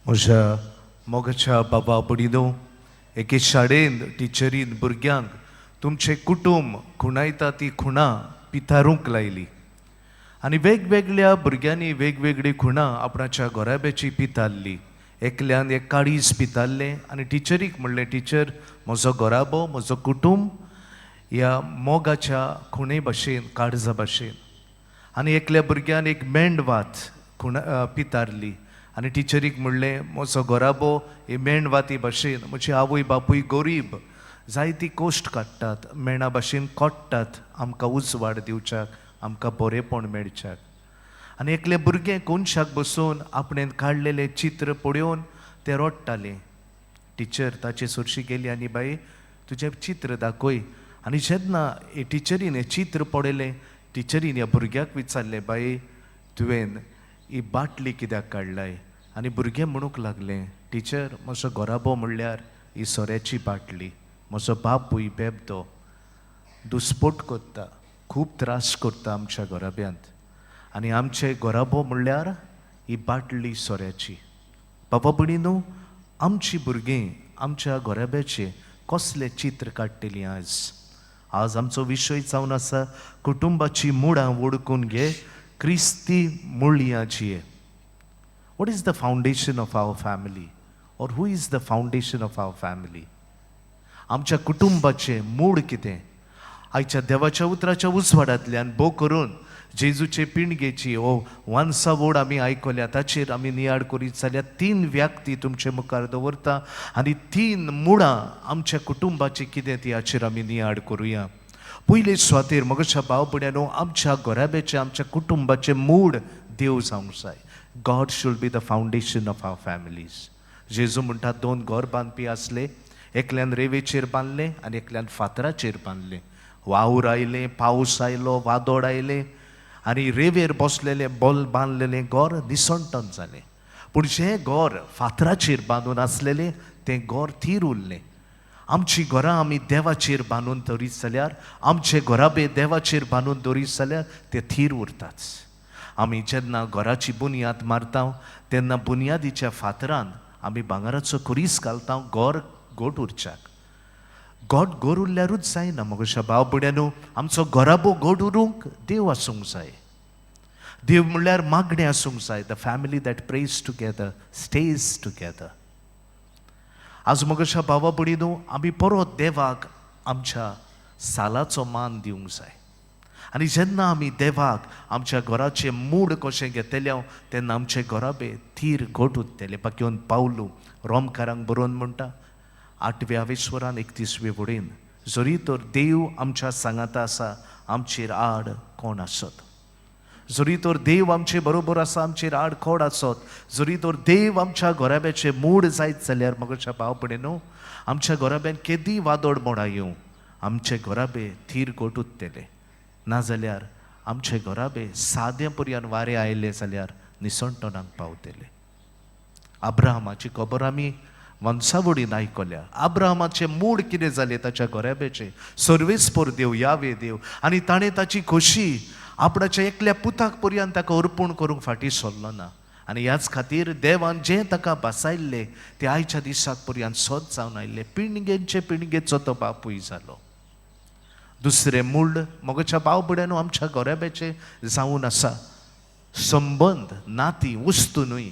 म्हज्या मोगाच्या बाबा भयणीनो, एके शाळेंत टिचरीन भुरग्यांक तुमचें कुटूंब खुणायता ती खुणां पितारूंक लायली आनी वेगवेगळ्या भुरग्यांनी वेगवेगळी खुणां आपणाच्या घराब्याची पितारली. एकल्यान एक काळीज पितारलें आनी टिचरीक म्हणलें, टिचर, म्हजो घराबो, म्हजो कुटूंब ह्या मोगाच्या खुणे भशेन, काळजा भशेन. आनी एकल्या भुरग्यान एक मेणवात खुणा पितारली आनी टिचरीक म्हणलें, म्हजो घराबो ही मेणवाती भशेन, म्हजी आवय बापूय गरीब, जायती कश्ट काडटात, मेणा भशेन कोट्टात आमकां उजवाड दिवच्याक, आमकां बरेंपण मेळच्याक. आनी एकलें भुरगें कोनशाक बसून आपणें काडलेलें चित्र पळोवन तें रडटालें. टिचर ताचे सरशी गेली आनी बाई, तुजें चित्र दाखय. आनी जेन्ना हे टिचरीन हें चित्र पळयलें, टिचरीन ह्या भुरग्याक विचारलें, बाई, तुवें ही बाटली कित्याक काडलाय? आनी भुरगें म्हणूंक लागलें, टिचर, म्हजो घराबो म्हणल्यार ही सोऱ्याची बाटली. म्हजो बापूय बेबदो, दुस्पोट करता, खूब त्रास करता आमच्या घराब्यांत आनी आमचे घराबो म्हणल्यार ही बाटली सोऱ्याची. बाबा भयणीनो, आमची भुरगीं आमच्या घराब्याचें कसलें चित्र काडटलीं आज? आज आमचो विशय जावन आसा, कुटुंबाची मुळां वळखून घे, क्रिस्ती मुळयांची. What is the foundation of our family, or who is the foundation of our family? आमच्या कुटुंबाचें मूळ कितें? आयच्या देवाच्या उतराच्या उजवाडांतल्यान, भोव करून जेजूचे पिणगेची हो वंसावळ आमी आयकल्या, ताचेर आमी नियाळ करीत जाल्यार तीन व्यक्ती तुमचे मुखार दवरता आनी तीन मुळां आमच्या कुटुंबाची कितें ती हाचेर आमी नियाळ करुया. पयले सुवातेर, मगच्या भाव भयण्यानो, आमच्या घराब्याचें, आमच्या कुटुंबाचें मूळ देव जावंक जाय. God should be the foundation of our families. जेजू म्हणटा, दोन घर बांदपी आसले. एकल्यान रेवेचेर बांदलें आनी एकल्यान फातराचेर बांदलें. वावर आयलें, पावस आयलो, वादोड आयलें आनी रेवेर बसलेलें बोल बांदलेलें घर निसणटन जालें. पूण जें घर फातराचेर बांदून आसलेलें तें घर थीर उरलें. आमची घरां आमी देवाचेर बांदून दवरीत जाल्यार, आमचे घराबे देवाचेर बांदून दवरीत जाल्यार ते थीर उरतात. आमी जेन्ना घराची बुनयाद मारता तेन्ना बुनयादीच्या फातरान आमी भांगराचो खुरीस घालता घर घट उरच्याक. घट घर उरल्यारूच जायना, म्हज्या भाव भयण्यानो, आमचो घराबो घट उरूंक देव आसूंक जाय. देव म्हणल्यार मागणें आसूंक जाय. The family that prays together stays together. आज, मगशा भावा भयणीनो, आमी परत देवाक आमच्या सालाचो मान दिवंक जाय. आनी जेन्ना आमी देवाक आमच्या घराचें मूड कशें घेतले तेन्ना आमचे घराबे थीर घट उरतले. पाक्योन पावलू रोमकारांक बरोवन म्हणटा, आठव्या विश्वरान 31वे वडीन, जरी तर देव आमच्या सांगाता आसा, आमचेर आड कोण आसत? जरी तर देव आमचे बरोबर आसा, आमचेर आड कोण आसत? जरी तर देव आमच्या घराब्याचे मूड जायत जाल्यार, मगच्या भाव न्हू, आमच्या घराब्यान केदी वादोड मोडा येवं, आमचे घराबे थीर घट उरतले. नाजाल्यार आमचे घराबे सादें पर्यान वारें आयलें जाल्यार निसणटणाक पावतले. अब्राहमाची खबर आमी वंसावडीन आयकल्या. अब्राहमाचें मूड कितें जालें ताच्या घराब्याचें? सर्वेस्पर देव, यावे देव. आनी ताणें ताची खोशी आपणाच्या एकल्या पुताक पर्यंत ताका अर्पण करूंक फाटीं सरलो ना. आनी ह्याच खातीर देवान जें ताका बसायल्लें तें आयच्या दिसाक पर्यंत सत जावन आयिल्लें. पिणगेंचे पिणगेचो तो बापूय जालो. दुसरें मूळ, मोगाच्या भाव भयण्यानो, आमच्या घराब्याचें जावन आसा संबंद, नाती, वस्तू न्हय.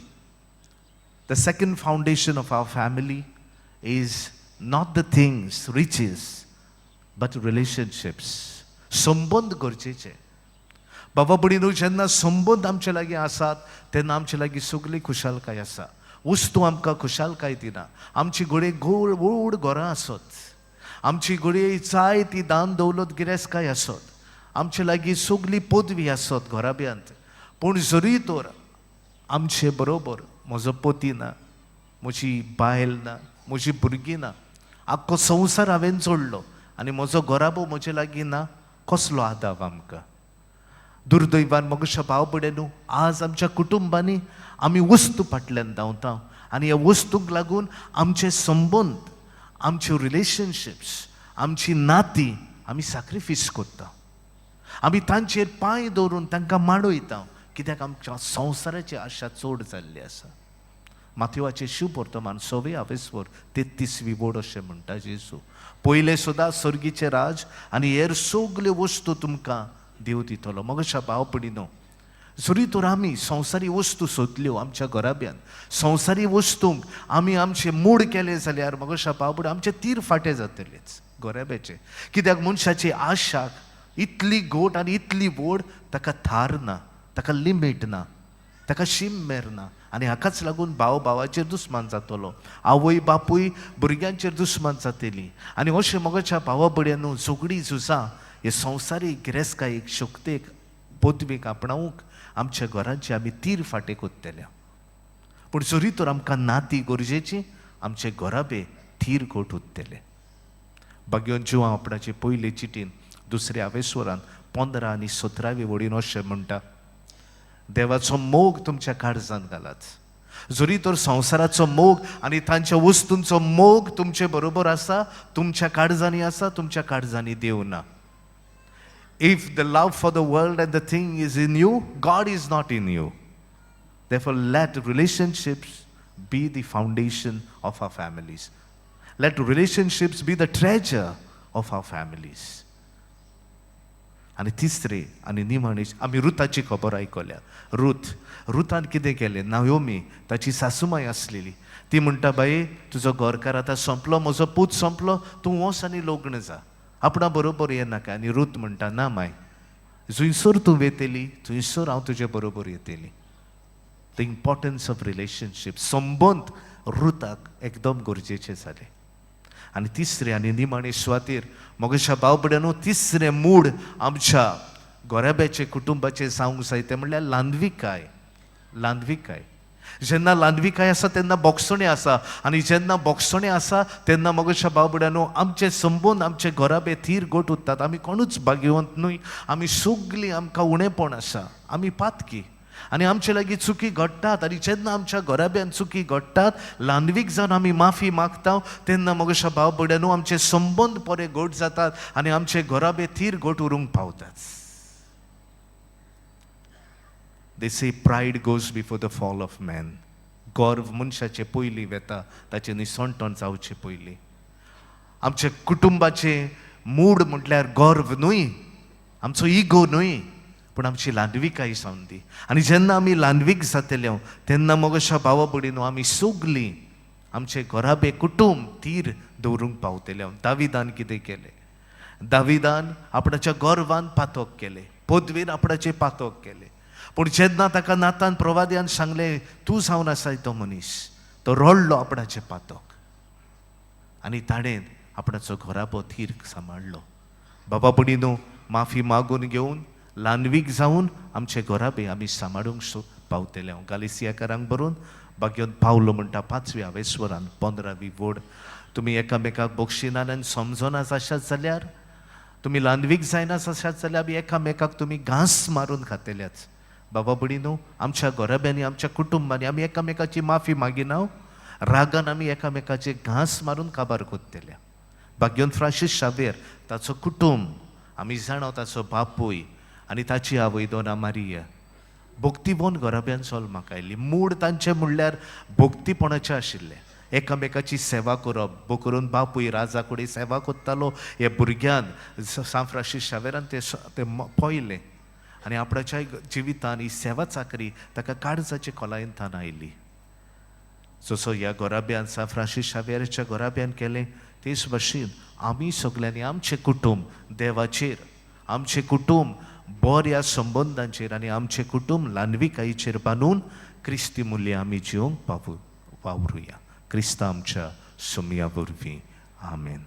The second foundation of our family is not the things, riches, but relationships. संबंद गरजेचे, बाबा भयणीनो. जेन्ना संबंद आमचे लागीं आसात तेन्ना आमचे लागीं सगळी खुशालकाय आसा. वस्तू आमकां खुशालकाय दिना. आमची घडये गोड व्हड घरां आसत, आमची घडये जाय ती दान दौलत गिरेस्तकाय आसत, आमचे लागीं सगळी पदवी आसत घराब्यांत, पूण जरी तर आमचे बरोबर म्हजो पती ना, म्हजी बायल ना, म्हजी भुरगीं ना, आख्खो संवसार हांवें जोडलो आनी म्हजो घराबो म्हजे लागीं ना, कसलो आदाव आमकां? दुर्दैवान, मगशा भाव भयणीनो, आज आमच्या कुटुंबांनी आमी वस्तू फाटल्यान धांवता आनी ह्या वस्तूंक लागून आमचे संबंद, आमच्यो रिलेशनशिप्स, आमची नातीं आमी साक्रिफीस करता. आमी तांचेर पांय दवरून तांकां माडयता, कित्याक आमच्या संवसाराची आशा चड जाल्ली आसा. माथेवाचें शिववर्तमान सवे आवेस्वर 33वी वड अशें म्हणटा जेजू, पयलें सुद्दां सर्गीचें राज आनी हेर सगल्यो वस्तू तुमकां देव दितलो. मगशा भाव पडिनो, जरी तर आमी संवसारी वस्तू सोदल्यो आमच्या घराब्यान, संवसारी वस्तूंक आमी आमचें मूड केलें जाल्यार मगशा भाव पड आमचे तीर फाटें जातलेच घराब्याचे. कित्याक मनशाची आशाक इतली गोट आनी इतली व्हड, ताका थार ना, ताका लिमीट ना, ताका शीम मेर ना. आनी हाकाच लागून भाव भावाचेर दुस्मान जातलो, आवय बापूय भुरग्यांचेर दुस्मान जातली. आनी अशें मगच्या भावा बड्या न्हू झगडी झुजां हे संवसारीक गिरेस्तकायेक, शक्तेक, पदवीक आपणावंक आमच्या घरांचे आमी तीर फाटे कोत्तले. पूण जरी तर आमकां नाती गरजेची, आमचे घराबे थीर गोट उरतले. भाग्योन जिवा आपणाचे पयले चिटीन दुसऱ्या आवेस्वरान 15 आनी 17वी वडीन अशें म्हणटा, देवाचो मोग तुमच्या काळजान घालात. जरी तर संवसाराचो मोग आनी तांच्या वस्तूंचो मोग तुमचे बरोबर आसा, तुमच्या काळजांनी आसा, तुमच्या काळजांनी देव ना. If the love for the world and the thing is in you, God is not in you. Therefore, let relationships be the foundation of our families. Let relationships be the treasure of our families. आनी तिसरे आनी निमाणे आमी रुताची खबर आयकल्या. रुतान कितें केलें? नायोमी ताची सासूमाय आसलेली, ती म्हणटा, बाई तुजो घरकार आतां सोंपलो, म्हजो पूत सोंपलो, तूं वच आनी लग्न जा, आपणा बरोबर येनाका. आनी रूत म्हणटा, ना माय, जंयसर तूं वेतली थंयसर हांव तुजे बरोबर येतली. The importance of relationship, संबंद रुताक एकदम गरजेचे जाले. आनी तिसरें आनी निमाणे सुवातेर मगेशा भाव भयणांनो, तिसरें मूड आमच्या गोराब्याचे कुटुंबाचें जावंक जाय तें म्हणल्यार लांदविकाय. लांदविकाय, जेन्ना लांदविकाय आसा तेन्ना बोगसणें आसा, आनी जेन्ना बोगसणें आसा तेन्ना मगेशा भाव भयणांनो आमचे संबंद, आमचे घराबे थीर गोट उरतात. आमी कोणूच भाग्यवंत न्हय, आमी सगलीं आमकां उणेपण आसा, आमी पातकी आनी आमचे लागीं चुकी घडटात. आनी जेन्ना आमच्या घराब्यान चुकी घडटात, ल्हानवीक जावन आमी माफी मागता, तेन्ना मगेशा भाव भयणांनो आमचे संबंद बरे घट जातात आनी आमचे घराबे थीर घट उरूंक पावतात. They say pride goes before the fall of man. गर्व मनशाचे पयलीं वेता, ताचें निसणटण जावचें पयलीं. आमच्या कुटुंबाचें मूड म्हटल्यार गर्व न्हय, आमचो इगो न्हय, पूण आमची ल्हानविकाय जावन दी. आनी जेन्ना आमी ल्हानवीक जातले तेन्ना मगशा भावा भयणीनो आमी सगलीं आमचे घराबे कुटूंब थीर दवरूंक पावतले. दाविदान कितें केलें? दाविदान आपणाच्या गर्वान पातक केलें, पदवेन आपणाचें पातक केलें. पूण जेन्ना ताका नातान प्रवाद्यान सांगलें तूं जावन आसाय तो मनीस, तो रडलो आपणाचें पातक आनी ताणें आपणाचो घराबो थीर सांबाळ्ळो. बाबा भयणीनो, माफी मागून घेवन ल्हानवीक जावन आमचे घराबे आमी सांबाळूंक पावतले. हांव गालिसियाकारांक बरोवन भाग्योन पावलो म्हणटा 5व्या वेस्वरान 15वी वड, तुमी एकामेकाक बक्षिनात आनी समजना आसात जाल्यार, तुमी ल्हानवीक जायना आसात जाल्यार आमी एकामेकाक तुमी घांस मारून खातल्याच. बाबा भयणीनो, आमच्या घराब्यांनी, आमच्या कुटुंबांनी आमी एकामेकाची माफी मागिना, रागान आमी एकामेकाचे घांस मारून काबार कोत्तले. भाग्योन फ्रांसीस शावेर ताचो कुटुंब आमी जाणा, ताचो बापूय आनी ताची आवय दोना मारिया भक्तीवन घराब्यान जल्माक आयली. मूड तांचें म्हणल्यार भक्तीपणाचें आशिल्लें, एकामेकाची सेवा करप. करून बापूय राजा कडेन सेवा करतालो, हे भुरग्यान सांत फ्रांसीस शावेरान तें पळयलें आनी आपणाच्या जिवितान ही सेवा चाकरी ताका काळजाचे खोलायेन आयली. जसो ह्या घराब्यान सांत फ्रांसीस शावेराच्या घराब्यान केलें, तेच भशेन आमी सगल्यांनी आमचें कुटुंब देवाचेर, आमचें कुटुंब बऱ्या संबंदांचेर आनी आमचें कुटुंब ल्हानविकायेचेर बांदून क्रिस्ती मुल्यां आमी जिवंक वावरुया. क्रिस्ता आमच्या सोमया वरवीं, आमेन.